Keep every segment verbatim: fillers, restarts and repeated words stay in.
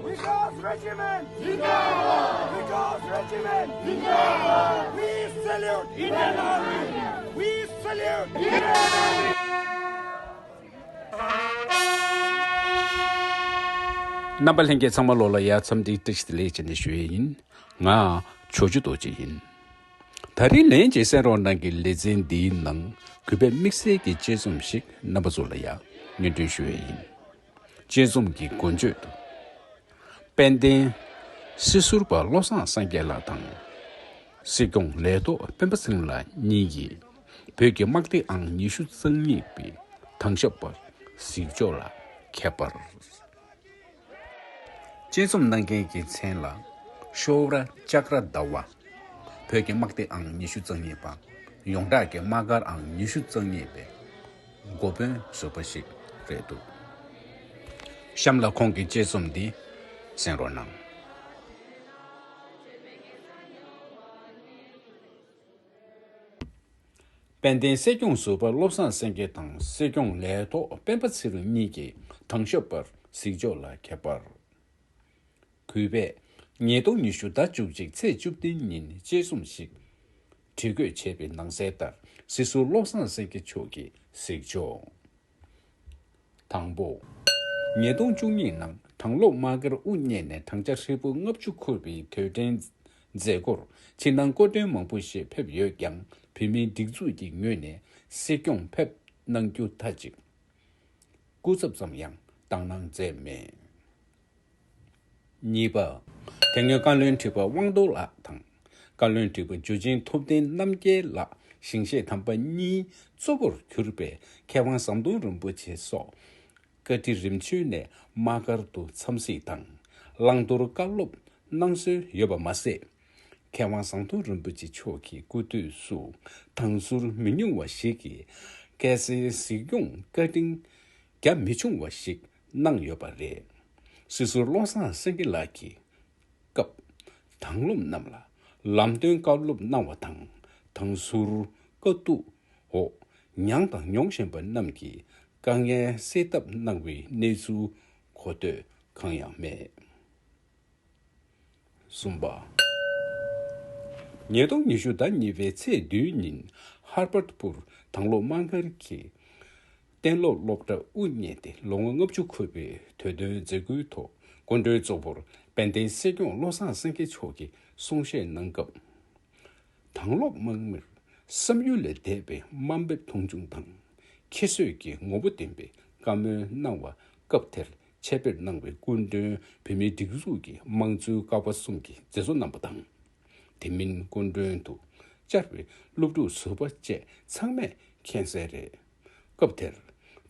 Vikas Regiment! Zindabad! Vikas Regiment! Zindabad! We salute Indian Army! We salute Indian Army! རྣམ་པ་ལྷན་རྒྱས་ཚང་མ་ལོ་ལ་ཡ་འཚམས་འདྲི་བཀྲ་ཤིས་བདེ་ལེགས་བྱས་ནས་ཞུ་ཡས་ཡིན། ང་ཇོ་ཇོ་རྡོ་རྗེ་ཡིན། ད་རིང་ལན་གཅིག་གསན་རོགས་གནང་གི་ལེ་ཚན་འདིའི་ནང་གུས་པས་དམིགས་བསལ་གྱི་དཔྱད་རྩོམ་ཞིག་རྣམ་པ་ཚོ་ལ་ཡ་སྙན་སྒྲོན་ཞུ་ཡས་ཡིན། དཔྱད་རྩོམ་གྱི་མགོ་བརྗོད་དུ། དཔལ་ལྡན་སྲིད་ཟུར་པ་བློ་བཟང་སེང་གེ་ལགས་དང་། སྲིད་སྐྱོང་ལས་ཐོག་སྤེན་པ་ཚེ་རིང་ལགས་གཉིས་ཀྱིས་བོད་ཀྱི་དམག་སྡེ་ཨང་ཉི་ཤུ་རྩ་གཉིས་པའི་དང་ཞབས་པ་གཟིགས་ཕྱོགས་ལ་ཁྱད་པར། དཔྱད་རྩོམ་གནང་མཁན་གྱི་མཚན་ལ་ཤོ་ར་ཅཀ་ར་དཱ་ཝ། བོད་ཀྱི་དམག་སྡེ་ཨང་ཉི་ཤུ་རྩ་གཉིས་པ། ཡོངས་གྲགས་ཀྱི་དམག་སྒར་ཨང་ཉི་ཤུ་རྩ་གཉིས་པའི་འགོ་དཔོན་ཟུར་པ་ཞིག་རེད་འདུག་གཤམ་ལ་ཁོང་གི་དཔྱད་རྩོམ་འདི་གསན་རོགས་གནང་། དཔལ་ལྡན་སྲིད་སྐྱོང་ཟུར་པ་བློ་བཟང་སེང་གེ་དང་སྲིད་སྐྱོང་ལས་ཐོག་སྤེན་པ་ཚེ་རིང་གཉིས་ཀྱི་དང་ཞབས་པར་གཟིགས་ཕྱོགས་ལ་ཁྱད་པར། གུས་པས་ཉིས་སྟོང་ཉི་ཤུ་ཟླ་བཅུ་གཅིག་ཚེས་བཅུ་བདུན་ཉིན་དཔྱད་རྩོམ་ཞིག་བྲིས་འགོད་བྱས་པའི་ནང་གསལ་ལྟར་སྲིད་ཟུར་བློ་བཟང་སེང་གེ་མཆོག་གིས་གཟིགས་ཕྱོགས། དང་པོ། ཉིས་སྟོང་བཅུ་གཉིས་ནང་གྲང་སློབ་དམག་སྒར་དབུ་བརྙེས་ནས་བགྲང་བྱ་ཧྲིལ་པོ་ལྔ་བཅུ་འཁོར་བའི་དུས་དྲན་མཛད་སྒོར་ཕྱི་ནང་སྐུ་མགྲོན་མང་པོ་ཞིག་ཕེབས་ཡོད་ཀྱང་བོད་མིའི་སྒྲིག་འཛུགས་ཀྱི་ངོས་ནས་སྲིད་སྐྱོང་ཕེབས་གནང་རྒྱུ་མཐའ་གཅིག་སྐུ་ཚབ་ཙམ་ཡང་དག་སྣང་མཛད་མེད། གཉིས་པ། དེ་སྔོན་བཀའ་བློན་ཁྲི་པ་དབང་རྡོར་ལགས་དང་། བཀའ་བློན་ཁྲི་པ་འཇུ་ཆེན་ཐུབ་བསྟན་རྣམ་རྒྱལ་ལགས་ཞིང་གཤེགས་དམ་པ་གཉིས་གཙོ་བོར་གྱུར་པའི་མཁས་དབང་ཟམ་གདོང་རིན་པོ་ཆེ་སོགས་བཀའ་ཁྲི་རིམ་བྱོན་ནས་དམག་སྒར་དུ་འཚམས་གཟིགས་དང་བླང་དོར་བཀའ་སློབ་གནང་སྲོལ་ཡོད་པ་མ་ཟད། མཁས་དབང་ཟམ་གདོང་རིན་པོ་ཆེ་མཆོག་གི་སྐུ་དུས་སུ་དང་ཟུར་མི་ཉུང་བ་ཞིག་གིས་སྐལ་སྲིད་གཟིགས་སྐྱོང་བཀའ་དྲིན་རྒྱ་མི་ཆུང་བ་ཞིག་གནང་ཡོད་པ་རེད། སྲིད་ཟུར་བློ་བཟང་སེང་གེ་ལགས་ཀྱིས་སྐབས་དང་སློབ་རྣམས་ལ་ལམ་སྟོན་བཀའ་སློབ་གནང་བ་དང་དང་ཟུར་བཀའ་བསྡུ་འོག་མྱངས་དང་མྱོང་བཞིན་པ་རྣམས་ཀྱིས་དཀའ་ངལ་སེལ་ཐབས་གནང་བའི་གནས་ཚུལ་གོ་ཐོས་གང་ཡང་མེད། གསུམ་པ། ཉིས་སྟོང་ཉི་ཤུ་ཟླ་གཉིས་པའི་ཚེས་བདུན་ཉིན་ཧར་བར་པུར་དང་སློབ་དམག་སྒར་གྱི་གཏན་སློབ་སློབ་གྲྭ་དབུ་བརྙེས་ཏེ་ལོ་ངོ་ལྔ་བཅུ་འཁོར་བའི་དུས་སྟོན་མཛད་སྒོའི་ཐོག་སྐུ་མགྲོན་གཙོ་བོར་དཔལ་ལྡན་སྲིད་སྐྱོང་བློ་བཟང་སེང་གེ་མཆོག་གིས་གསུང་བཤད་གནང་སྐབས། དང་སློབ་དམག་མིར་བསམ་ཡུལ་ལས་འདས་པའི་དམའ་འབེབས་མཐོང་ཆུང་དང་ཁྱད་གསོད་ཀྱི་ངོ་བོ་ལྡན་པའི་བཀའ་མོལ་གནང་བ་སྐབས་དེར་ཆེད་ཕེབས་གནང་བའི་སྐུ་མགྲོན་བོད་མིའི་སྒྲིག་འཛུགས་ཀྱི་དམངས་གཙོའི་ཀ་བ་གསུམ་གྱི་མཛད་གཙོ་རྣམ་པ་དང་། དེ་མིན་སྐུ་མགྲོན་དུ་བཅར་བའི་སློབ་ཕྲུག་ཟུར་པ་བཅས་ཚང་མས་མཁྱེན་གསལ་རེད། སྐབས་དེར་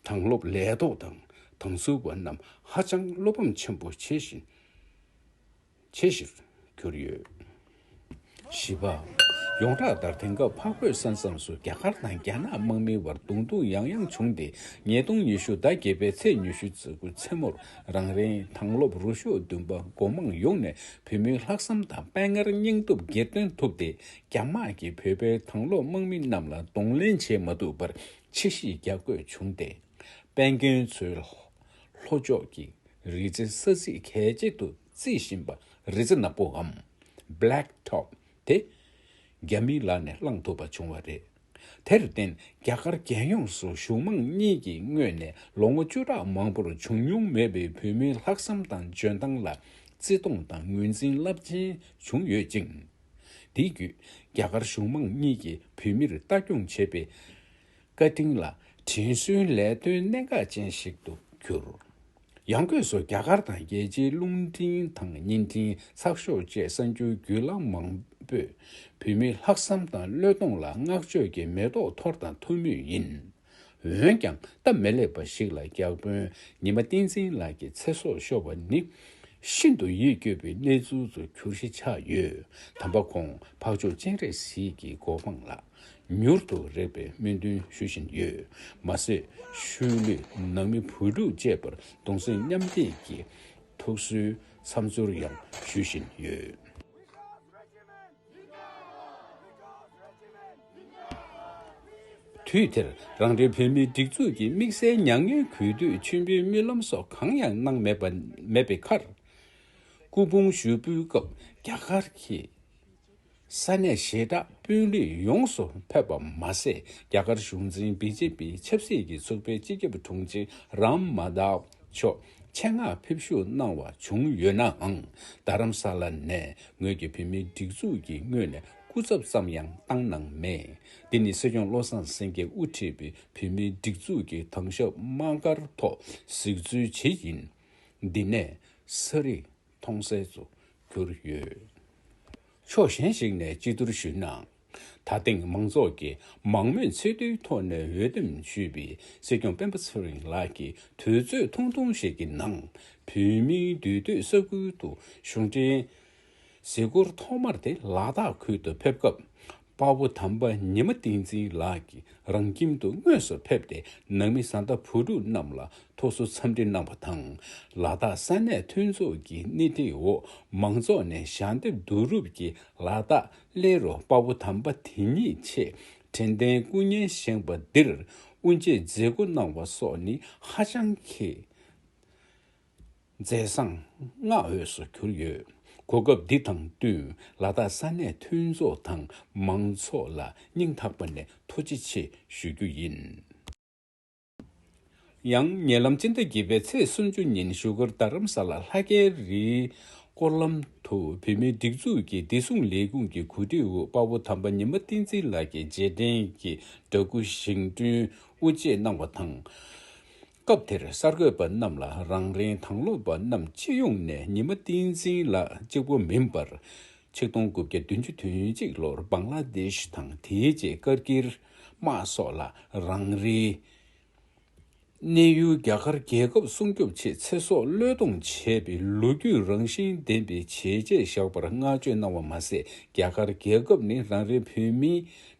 དང་སློབ་ལས་ཐོག་དང་དང་ཟུར་པ་རྣམས་ཧ་ཅང་བློ་ཕམ་ཆེན་པོ་བྱེད་བཞིན། ཆེ་ཞིག་གྱུར་ཡོད། བཞི་པ། ཡོངས་གྲགས་ལྟར་དེང་སྐབས་འཕགས་བོད་ས་མཚམས་སུ་རྒྱ་གར་དང་རྒྱ་ནག་དམག་མིའི་བར་གདོང་ཐུག་ཡང་ཡང་བྱུང་སྟེ། ཉིས་སྟོང་ཉི་ཤུ་ཟླ་བརྒྱད་པའི་ཚེས་ཉི་ཤུ་རྩ་དགུ་མཚན་མོར་རང་རེའི་དང་སློབ་རུ་ཤོག་བདུན་པ་སྒོ་མང་ཡོངས་ནས་བོད་མིའི་ལྷག་བསམ་དང་དཔའ་ངར་སྙིང་སྟོབས་གྱེར་འདོན་ཐུབ་སྟེ། རྒྱ་དམག་གིས་བོད་པའི་དང་སློབ་དམག་མི་རྣམས་ལ་གདོང་ལེན་བྱེད་མ་ཐུབ་པར་ཕྱི་བཤིག་རྒྱག་དགོས་བྱུང་སྟེ། དཔལ་མགོན་ཚོའི་ལྷོ་ཕྱོགས་ཀྱི་རི་རྩེ་ས་ཚིགས་གལ་ཆེ་དུ་བརྩི་བཞིན་པ་རི་རྩེ་ནག་པོའམ་Black Top དེ་རྒྱ་མིའི་ལག་ནས་བླངས་ཐུབ་པ་བྱུང་བ་རེད། དེར་བརྟེན་རྒྱ་གར་རྒྱལ་ཡོངས་སུ་གཞུང་མང་གཉིས་ཀྱི་ངོས་ནས་ལོ་ངོ་བཅུ་ཕྲག་མང་པོར་བྱུང་མྱོང་མེད་པའི་བོད་མིའི་ལྷག་བསམ་དང་འཇོན་ཐང་ལ་བརྩི་མཐོང་དང་ངོས་འཛིན་རླབས་ཆེན་བྱུང་ཡོད་ཅིང་། དེའི་བརྒྱུད་རྒྱ་གར་གཞུང་མང་གཉིས་ཀྱིས་བོད་མིར་ལྟ་སྐྱོང་བྱེད་པའི་བཀའ་དྲིན་ལ་དྲིན་གཟོའི་ལས་དོན་གནད་འགག་ཅན་ཞིག་ཏུ་གྱུར། ཡང་སྒོས་སུ་རྒྱ་གར་དང་རྒྱལ་སྤྱིའི་རླུང་འཕྲིན་དང་བརྙན་འཕྲིན་ཚགས་ཤོག་བཅས་གསར་འགྱུར་བརྒྱུད་ལམ་མང་པོས་བོད་མིའི་ལྷག་བསམ་དང་བློས་གཏོང་ལ་བསྔགས་བརྗོད་ཀྱི་མེ་ཏོག་འཐོར་དང་འཐོར་མུས་ཡིན། འོན་ཀྱང་སྟབས་མི་ལེགས་པ་ཞིག་ལ་བརྒྱ་དཔོན་ཉི་མ་བསྟན་འཛིན་ལགས་ཀྱི་ཚེ་སྲོག་ཤོར་བ་ནི་ཤིན་ཏུ་ཡིད་སྐྱོ་བའི་གནས་ཚུལ་དུ་གྱུར་གཞི་ཆགས་ཡོད། དམ་པ་ཁོང་འཕགས་མཆོག་སྤྱན་རས་གཟིགས་ཀྱི་གོ་འཕང་ལ་མྱུར་དུ་རེག་པའི་སྨོན་འདུན་ཞུ་བཞིན་ཡོད། མ་ཟད་ཤུལ་ལུས་ནང་མི་བུ་ཕྲུག་བཅས་པར་གདུང་སེམས་མཉམ་སྐྱེད་ཀྱི་ཐུགས་གསོའི་མཚམས་སྦྱོར་ཡང་ཞུ་བཞིན་ཡོད། དུས་དེར་རང་རེའི་བོད་མིའི་སྒྲིག་འཛུགས་ཀྱིས་དམིགས་བསལ་མྱ་ངན་གུས་འདུད་མཆོད་འབུལ་སྨོན་ལམ་སོགས་གང་ཡང་གནང་མེད་པ་མེད་པའི་ཁར། སྐུ་ཕུང་ཞུགས་འབུལ་སྐབས་རྒྱ་གར་གྱི་ས་གནས་ཞེ་དྲག་དཔོན་རིགས་ཡོངས་སུ་ཕེབས་པ་མ་ཟད། རྒྱ་གར་གཞུང་འཛིན་བི་ཇེ་པི་ཆབ་སྲིད་ཀྱི་ཚོགས་པའི་སྤྱི་ཁྱབ་དྲུང་ཆེ་རམ་མ་དྷབ་མཆོག་ཆེད་མངགས་ཕེབས་ཞུགས་གནང་བ་བྱུང་ཡོད་ནའང་། རྡ་རམ་ས་ལ་ནས་ངོས་ཀྱིས་བོད་མིའི་སྒྲིག་འཛུགས་ཀྱི་ངོས་ནས་སྐུ་ཚབ་ཙམ་ཡང་བཏང་གནང་མེད། འདི་ནི་སྲིད་སྐྱོང་བློ་བཟང་སེང་གེས་དབུ་ཁྲིད་པའི་བོད་མིའི་སྒྲིག་འཛུགས་ཀྱི་དྭང་ཞབས་དམག་སྒར་ཐོག་གཟིགས་འཚོལ་བྱེད་ཡིན། འདི་ནས་ས་རིག་མཐོང་གསལ་དུ་གྱུར་ཡོད། ཕྱོགས་གཞན་ཞིག་ནས་སྤྱི་བསྡུར་ཞུས་ན། ད་ཐེངས་མང་ཚོགས་ཀྱིས་མང་མོས་ཚད་མཐོའི་ཐོག་ནས་འོས་འདེམས་ཞུས་པའི་སྲིད་སྐྱོང་སྤེན་པ་ཚེ་རིང་ལགས་ཀྱི་དུས་ཚོད་ཐུང་ཐུང་ཞིག་གི་ནང་། བོད་མིའི་འདུས་སྡོད་ས་ཁུལ་དུ་གཞུང་འབྲེལ་གཟིགས་སྐོར་ཐོག་མར་དེ་ལ་དྭགས་ཁུལ་དུ་ཕེབས་སྐབས། དཔའ་བོ་དམ་པ་ཉི་མ་བསྟན་འཛིན་ལགས་ཀྱིས་རང་ཁྱིམ་དུ་དངོས་སུ་ཕེབས་ཏེ། ནང་མི་བཟའ་ཟླ་བུ་ཕྲུག་རྣམས་ལ་ཐུགས་གསོ་འཚམས་འདྲི་གནང་བ་དང་། ལ་དྭགས་ས་གནས་མཐུན་ཚོགས་ཀྱི་སྣེ་ཁྲིད་འོག་མང་ཚོགས་ནས་ཞལ་འདེབས་བསྡུ་རུབ་ཀྱིས་ལ་དྭགས་སླེ་རུ་དཔའ་བོ་དམ་པ་དེ་ཉིད་ཆེད་དྲན་རྟེན་སྐུ་བརྙན་བཞེངས་པ་འདིར་དབུ་འབྱེད་མཛད་སྒོ་གནང་བ་སོགས་ནི་ཧ་ཅང་གི་མཛད་བཟང་བསྔགས་འོས་སུ་གྱུར་ཡོད། གོ་སྐབས་འདི་དང་བསྟུན། ལ་དྭགས་ས་གནས་མཐུན་ཚོགས་དང་མང་ཚོགས་ལ་སྙིང་ཐག་པ་ནས་ཐུགས་རྗེ་ཆེ་ཞུ་རྒྱུ་ཡིན། ཡང་ཉེ་ལམ་སྤྱི་ཟླ་བརྒྱད་པའི་ཚེས་སུམ་ཅུ་ཉིན་བཞུགས་སྒར་རྡ་རམ་ས་ལ་ལྷ་རྒྱལ་རིའི་སྐོར་ལམ་དུ་བོད་མིའི་སྒྲིག་འཛུགས་ཀྱི་བདེ་སྲུང་ལས་ཁུངས་ཀྱི་གོ་སྒྲིག་འོག་དཔའ་བོ་དམ་པ་ཉི་མ་བསྟན་འཛིན་ལགས་ཀྱི་རྗེས་དྲན་གྱི་འདྲ་སྐུ་བཞེངས་སྐྲུན་དབུ་འབྱེད་གནང་བ་དང་། སྐབས་དེར་གསར་འགོད་པ་རྣམས་ལ་རང་རེའི་དྭང་སློབ་པ་རྣམས་སྤྱི་ཡོངས་ནས་ཉི་མ་བསྟན་འཛིན་ལགས་གཅིག་པུ་མིན་པར། ཆིག་སྟོང་དགུ་བརྒྱ་བདུན་ཅུ་དོན་གཅིག་ལོར་བང་ལ་དེཤ་དང་དེའི་རྗེས་ཀར་གིལ་དམག་སོགས་ལ་རང་རེའི་གནས་ཡུལ་རྒྱ་གར་རྒྱལ་ཁབ་སྲུང་སྐྱོབ་ཆེད་ཚེ་སྲོག་བློས་གཏོང་བྱས་པའི་ལོ་རྒྱུས་རང་བཞིན་ལྡན་པའི་བྱས་རྗེས་བཞག་པར་བསྔགས་བརྗོད་གནང་བ་མ་ཟད། རྒྱ་གར་རྒྱལ་ཁབ་ནི་རང་རེའི་བོད་མི་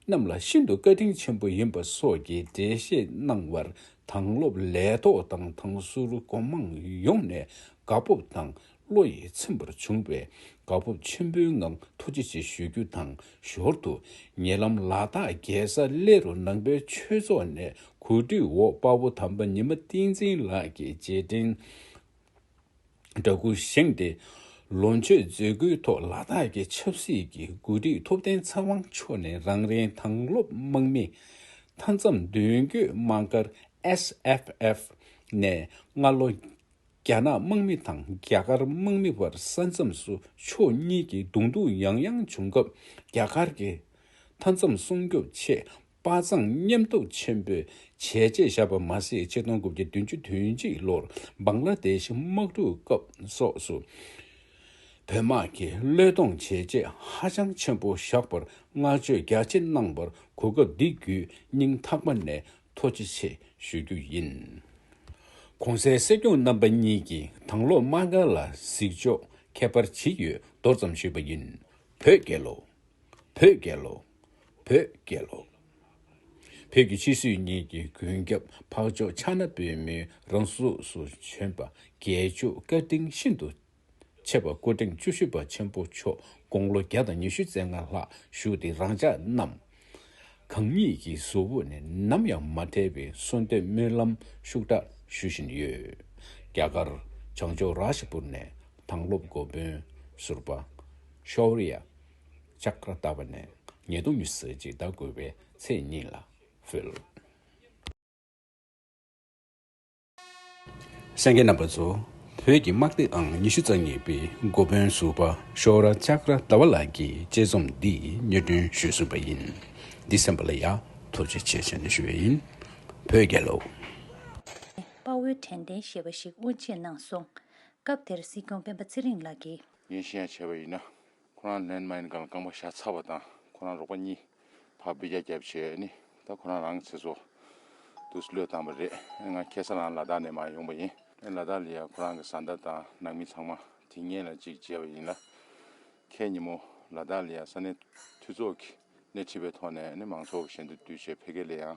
རྣམས་ལ་ཤིན་ཏུ་བཀའ་དྲིན་ཆེན་པོ་ཡིན་པ་སོགས་ཀྱི་འགྲེལ་བཤད་གནང་བར། དྭང་སློབ་ལས་ཐོག་དང་དྭང་ཟུར་སྒོ་མང་ཡོངས་ནས་དགའ་སྤོབས་དང་བློ་ཡིས་ཚིམ་པར་བྱུང་བས། དགའ་སྤོབས་ཆེན་པོའི་ངང་ཐུགས་རྗེ་ཆེ་ཞུ་རྒྱུ་དང་། ཞོར་དུ་ཉེ་ལམ་ལ་དྭགས་རྒྱལ་ས་སླེ་རུ་ནང་པའི་ཆོས་ཚོགས་ནས་གོ་སྒྲིག་འོག་དཔའ་བོ་དམ་པ་ཉི་མ་བསྟན་འཛིན་ལགས་ཀྱི་རྗེས་དྲན་འདྲ་སྐུ་བཞེངས་ཏེ། ལོ་མཆོད་མཛད་སྒོའི་ཐོག་ལ་དྭགས་ཀྱི་ཆབ་སྲིད་ཀྱི་འགོ་ཁྲིད་ཐུབ་བསྟན་ཚེ་དབང་མཆོག་ནས་རང་རེའི་དྭང་སློབ་དམག་མི་མཐའ་མཚམས་མདུན་སྐྱོད་དམག་སྒར་ཨེས་ཨེཕ་ཨེཕ་ནས་སྔ་ལོ་རྒྱ་ནག་དམག་མི་དང་རྒྱ་གར་དམག་མི་བར་ས་མཚམས་སུ་ཕྱོགས་གཉིས་ཀྱི་གདོང་ཐུག་ཡང་ཡང་བྱུང་སྐབས། རྒྱ་གར་གྱི་མཐའ་མཚམས་སྲུང་སྐྱོབ་ཆེད་དཔའ་མཛངས་མཉམ་སྟོབས་ཆེན་པོས་བྱས་རྗེས་བཞག་པ་མ་ཟད། ཆིག་སྟོང་དགུ་བརྒྱ་བདུན་ཅུ་དོན་གཅིག་ལོར་བང་ལ་དེཤ་དམག་འཁྲུག་སྐབས་སོགས་སུ་བོད་དམག་གིས་བློས་གཏོང་བྱས་རྗེས་ཧ་ཅང་ཆེན་པོ་བཞག་པར་བསྔགས་བརྗོད་རྒྱ་ཆེ་གནང་བར། གོ་སྐབས་འདི་བརྒྱུད་སྙིང་ཐག་པ་ནས་ཐུགས་རྗེ་ཆེ་ཞུ་རྒྱུ་ཡིན། གོང་གསལ་སྲིད་སྐྱོང་རྣམ་པ་གཉིས་ཀྱིས་དྭང་སློབ་དམག་སྒར་ལ་གཟིགས་ཕྱོགས་ཁྱད་པར་ཅི་ཡོད་མདོར་ཙམ་ཞུས་པ་ཡིན། བོད་རྒྱལ་ལོ། བོད་རྒྱལ་ལོ། བོད་རྒྱལ་ལོ། བོད་ཀྱི་སྤྱི་སྲིད་གཉིས་ཀྱི་མགོན་སྐྱབས་འཕགས་མཆོག་ཕྱག་ན་པདྨོའི་རང་གཟུགས་སུ་བྱོན་པ་རྒྱལ་མཆོག་བཀའ་དྲིན་ཤིན་ཏུ་ཆེ་བ་སྐུ་ཕྲེང་བཅུ་བཞི་པ་ཆེན་པོ་མཆོག་དགུང་ལོ་བརྒྱ་དང་ཉི་ཤུ་རྩ་ལྔ་ལྷག་བཞུགས་ཏེ། རང་ཅག་རྣམས་གང་ཉིད་ཀྱི་གཟུགས་པོ་ནས་ནམ་ཡང་མ་བྲལ་བའི་གསོལ་འདེབས་སྨོན་ལམ་ཤུགས་དྲག་ཞུ་བཞིན་ཡོད། རྒྱ་གར་བྱང་ཕྱོགས་རཱཇ་པུར་ནས་དྭང་སློབ་འགོ་དཔོན་ཟུར་པ་ཤོ་རི་ཡ་ཅཀྲ་ཏ་པ་ནས་ཉིས་སྟོང་ཉི་ཤུ་རྩ་གཅིག་ཟླ་དགུ་པའི་ཚེས་གཉིས་ལ་ཕུལ། གསན་མཁན་རྣམ་པ་ཚོ། བོད་ཀྱི་དམག་སྡེ་ཨང་ཉི་ཤུ་རྩ་གཉིས་པའི་འགོ་དཔོན་ཟུར་པ་ཤོ་ར་ཅཀྲ་ཏ་པ་ལགས་ཀྱི་དཔྱད་རྩོམ་འདི་སྙན་སྒྲོན་ཞུས་ཟིན་པ་ཡིན། འདི་གསན་པ་ལ་ཡང་ཐུགས་རྗེ་ཆེ་ཞུ་ནས་ཞུ་བ་ཡིན། བོད་རྒྱལ་ལོ། དཔའ་བོའི་དྲན་རྟེན་ཞེས་པ་ཞིག་དབུ་འབྱེད་གནང་སོང་། སྐབས་དེར་སྲིད་སྐྱོང་སྤེན་པ་ཚེ་རིང་ལགས་ཀྱིས། ཡིན་ཤེས་ཡ་བྱས་པ་ཡིན་ན། ཁོ་རང་ལེན་མ་ཡིན་གང་ལ་རྐང་པ་བཞག་ཚར་བ་དང་། ཁོ་རང་རོགས་པ་གཉིས་ཕར་འབུད་རྒྱག་བརྒྱབ་བྱས་ནི། ད་ཁོ་རང་རང་ཚེ་སྲོག་དུས་བློས་བཏང་བ་རེད། ང་ཁ་སང་རང་ལ་དྭགས་ནས་མར་ཡོང་པ་ཡིན། ལ་དྭགས་ལ་ཡ་ཁོ་རང་གི་བཟའ་ཟླ་དང་ནང་མི་ཚང་མ་དེ་སྔོན་ལ་གཅིག་མཇལ་བ་ཡིན་ལ། ཁ་ཉིན་མོ་ལ་དྭགས་ལ་ཡ་ས་གནས་འཐུས་ཚོགས་ཀྱི་སྣེ་ཁྲིད་པའི་ཐོག་ནས་ནི་མང་ཚོགས་ཀྱི་ཞལ་འདེབས་བསྡུས་བྱས་ཕ་གི་ལ་ཡང་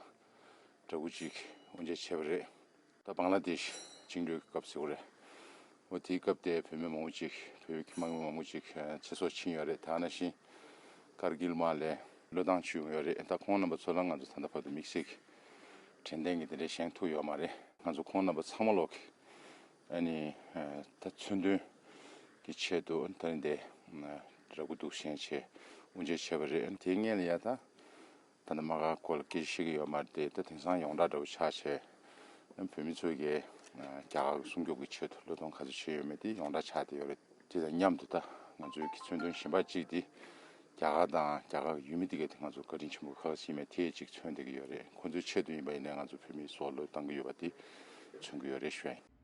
འདྲ་སྐུ་གཅིག་དབུ་འབྱེད་བྱས་པ་རེད། ད་བང་ལ་དེཤ་བཅིངས་འགྲོལ་གྱི་སྐབས་ཟེར་བ་རེད། འོ་དེའི་སྐབས་དེ་བོད་མི་མང་པོ་ཅིག་བོད་ཀྱི་དམག་མི་མང་པོ་ཅིག་ཚེ་སྲོག་ཕྱིན་ཡོད་རེད། ད་ནང་བཞིན་ཀར་གིལ་དམག་ལས་བློས་བཏང་བྱུང་ཡོད་རེད། ད་ཁོང་རྣམ་པ་ཚོ་ལ་ང་ཚོ་ད་ལྟ་བར་དུ་དམིགས་བསལ་གྱི་ དྲན་རྟེན་གྱི་དེ་འདྲའི་བཞེངས་ཐུབ་ཡོད་མ་རེད། ང་ཚོ་ཁོང་རྣམ་པ་ཚང་མ་ལོག་གི་ཨ་ནི་ད་མཚོན་དོན་གྱི་ཆེད་དུ་ད་རིང་འདི་ར་སྐུ་འདུག་བཞེངས་བྱས་དབུ་འབྱེད་བྱས་པ་རེད། དེའི་སྔོན་ལ་ཡ་ད་ད་ནི་དམག་སྒར་སྐོར་ལ་སྐད་ཆ་བཤད་ཀྱི་ཡོད་མ་རེད་དེ། ད་དེང་སང་ཡོངས་གྲགས་འདྲ་བོ་ཆགས་བྱས་བོད་མི་ཚོས་ཀྱི་རྒྱ་གར་གྱི་སྲུང་སྐྱོབ་ཀྱི་ཆེད་དུ་བློས་གཏོང་ག་ཚོད་བྱས་ཡོད་མེད་དེ་ཡོངས་གྲགས་ཆགས་བསྡད་ཡོད་རེད། དེ་དང་མཉམ་དུ་ད་ང་ཚོའི་གི་མཚོན་དོན་གཞན་པ་གཅིག་དེ་རྒྱ་གར་དང་རྒྱ་གར་གྱི་ཡུལ་མི་དེ་གས་དེ་ང་ཚོ་བཀའ་དྲིན་ཆེན་པོ་ཁག་ཅིག་མེད་དེ་གཅིག་མཚོན་བསྡད་ཀྱི་ཡོད་རེད། ཁོང་ཚོའི་ཆེད་དུ་ཡིན་པ་ཡིན་ནའི་ང་ཚོ་བོད་མིའི་སྲོག་བློས་བཏང་གི་ཡོད་པ་དེ་མཚོན་གྱི་ཡོད་རེད་ཞུ་ཡ་ཡིན།